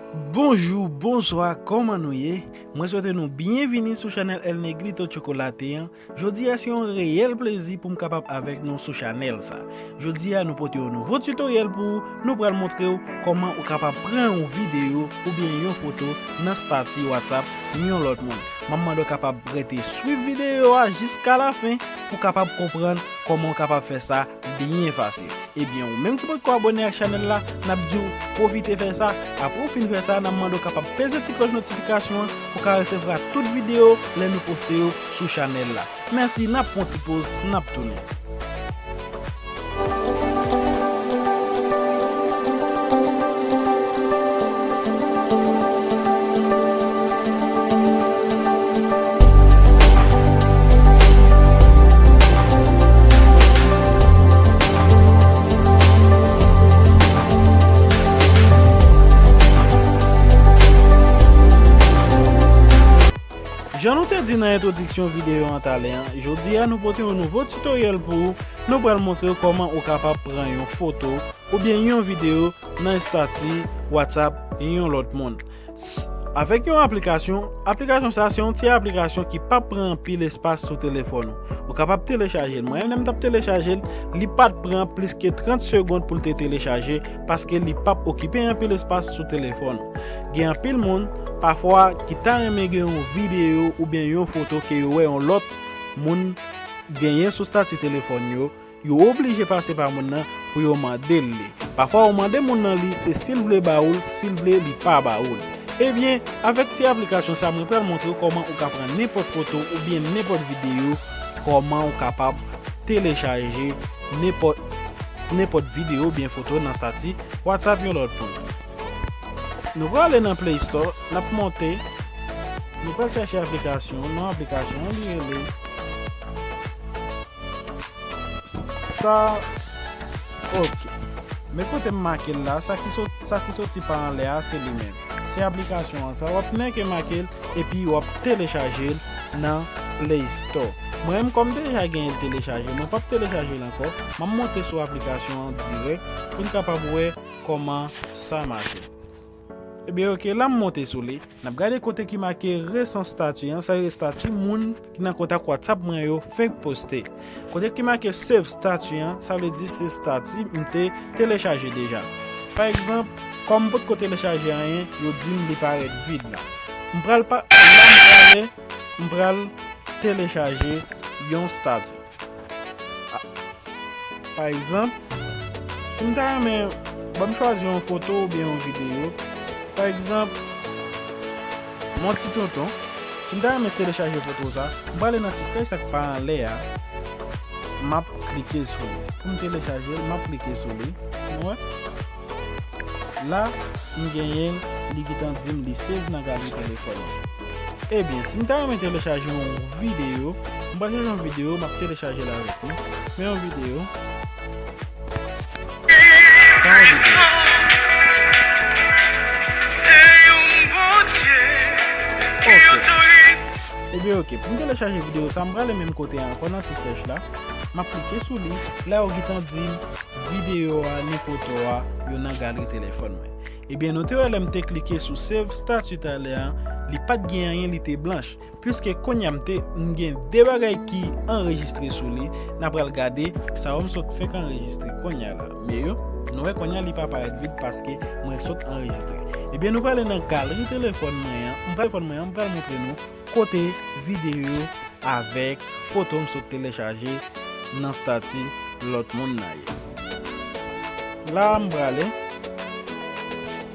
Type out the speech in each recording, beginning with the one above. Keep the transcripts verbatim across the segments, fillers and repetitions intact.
Bonjou, bonswa, kòman nou ye? Mwen swete nou byenvini sou chanèl El Negrito Chocolate an. Jodi a se yon reyèl plezi pou m kapab avèk nou sou chanèl sa. Jodi a nou pote yon nouvo tutoriel pou ou, nou pral montre w kòman ou kapab pran yon videyo oubyen yon foto nan stati WhatsApp yon lòt moun. M ap mande w kapab rete swiv videyo a jiska lafen pou w kapab konprann kòman w kapab fè sa byen fasil. Ebyen, ou menm ki potko abòne ak chanèl la, n ap di w pwofite fè sa. Apre w fin fè sa, n ap mande w kapab peze ti klòch notifikasyon an pou w ka resevwa tout videyo lè nou poste yo sou chanèl la. Mèsi, n ap pran ti poz, n ap tounen. Jan nou te di nan entwodiksyon videyo an talè an, jodi a nou pote yon nouvo tutoriel pou ou. Nou pral montre w kòman ou kapab pran yon foto oubyen yon videyo nan estati WhatsApp yon lòt moun. S-, avèk yon aplikasyon, aplikasyon sa se yon ti aplikasyon ki p ap pran anpil espas sou telefòn ou. Ou kapab telechaje l. Mwen menm lè m t ap telechaje l, li pa t pran plis ke trant segonn pou l te telechaje, paske li p ap okipe anpil espas sou telefòn ou. Gen anpil moun, pafwa, ki ta renmen gen yon videyo oubyen yon foto ke yo wè yon lòt moun genyen sou estati telefòn yo, yo oblije pase pa moun nan pou yo mande l li. Pafwa, ou mande moun nan li, se si l vle ba ou l, si l vle, li pa ba ou l. Ebyen, avèk ti aplikasyon sa, mwen pral montre w kòman ou ka pran nenpòt foto oubyen nenpòt videyo, kòman ou kapab telechaje nenpòt, nenpòt videyo oubyen foto nan estati WhatsApp yon lòt moun. Nou prale nan Play Store, n ap monte, nou pral chèche aplikasyon, non aplikasyon an, li rele Star, ok. Men kote m make l la, sa ki sot-, sa ki soti pa anlè a, se li menm. Se aplikasyon an, sa w ap menm make l, epi w ap telechaje l nan Play Store. Mwen menm, kòm m te deja genyen l telechaje, mwen p ap telechaje l ankò. M ap monte sou aplikasyon an dirèk pou n kapab wè kòman sa mache. Ebyen, ok, la m monte sou li. N ap gade kote ki make resan stati an, sa se stati moun ki nan kontak WhatsApp mwen yo fenk poste. Kote ki make save stati an, sa vle di se stati m te telechaje deja. Pa egzanp, kòm m potko telechaje anyen, yo di m li parèt vid la. M pral pa, la m prale, m pral telechaje yon stati. A, pa egzanp, si m ta renmen, ban m chwazi yon foto oubyen yon videyo. Pa egzanp, mon ti tonton. Si m ta renmen telechaje foto sa, m prale nan ti flèch sa k pa anlè a. M ap klike sou li. Pou m telechaje l, m ap klike sou li. Nou wè? La, m genyen l, li gentan di m li save nan galri telefòn mwen. Ebyen, si m ta renmen telechaje yon videyo, m pral chèche yon videyo, m ap telechaje l avèk nou. Men yon videyo. Sa yon videyo. Ok. Ebyen, ok. Pou m telechaje videyo sa, m prale menm kote a ankò nan ti flèch la. M ap klike sou li. La, yo gentan di m videyo a ni foto a, yo nan galri telefòn mwen. Ebyen, nou te wè lè m te klike sou save stati talè a, li pa t gen anyen, li te blanch. Piske kounye a m te, m gen de bagay ki anrejistre sou li, n a pral gade sa yo m sot fenk anrejistre kounye a la. Men yo, nou wè kounye a li pa parèt vid paske mwen sot anrejistre. Ebyen, nou prale nan galri telefòn mwen an, m pral telefòn mwen an, m pral montre nou kote videyo avèk foto m sot telechaje nan stati lòt moun nan ye. La a m prale.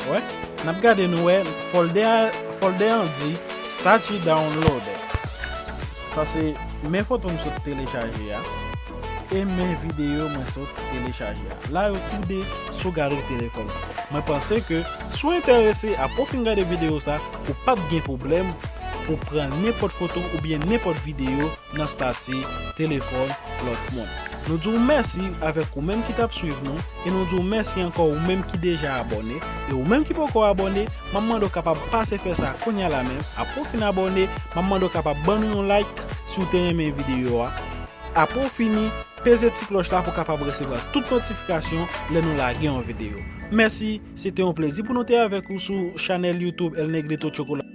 Wè, n ap gade nou wè folder, folder an di stati download. Sa se men foto m sot telechaje a e men videyo mwen sot telechaje a. La yo toude sou galri telefòn mwen. Mwen panse ke si w enterese, apre w fin gade videyo sa, ou p ap gen pwoblèm pou pran nenpòt foto oubyen nenpòt videyo nan stati telefòn lòt moun. Nou di w mèsi avèk ou menm ki t ap swiv nou, e nou di w mèsi ankò ou menm ki deja abòne, e ou menm ki poko abòne, m ap mande w kapab pase fè sa kounye a la menm. Apre w fin abòne, m ap mande w kapab ban nou yon like si w te renmen videyo a. Apre w fini, Peze ti klòch la pou w kapab resevwa tout notifikasyon lè nou lage yon videyo. Mèsi, se te yon plezi pou nou te avèk ou sou chanèl YouTube El Negrito Chocolat.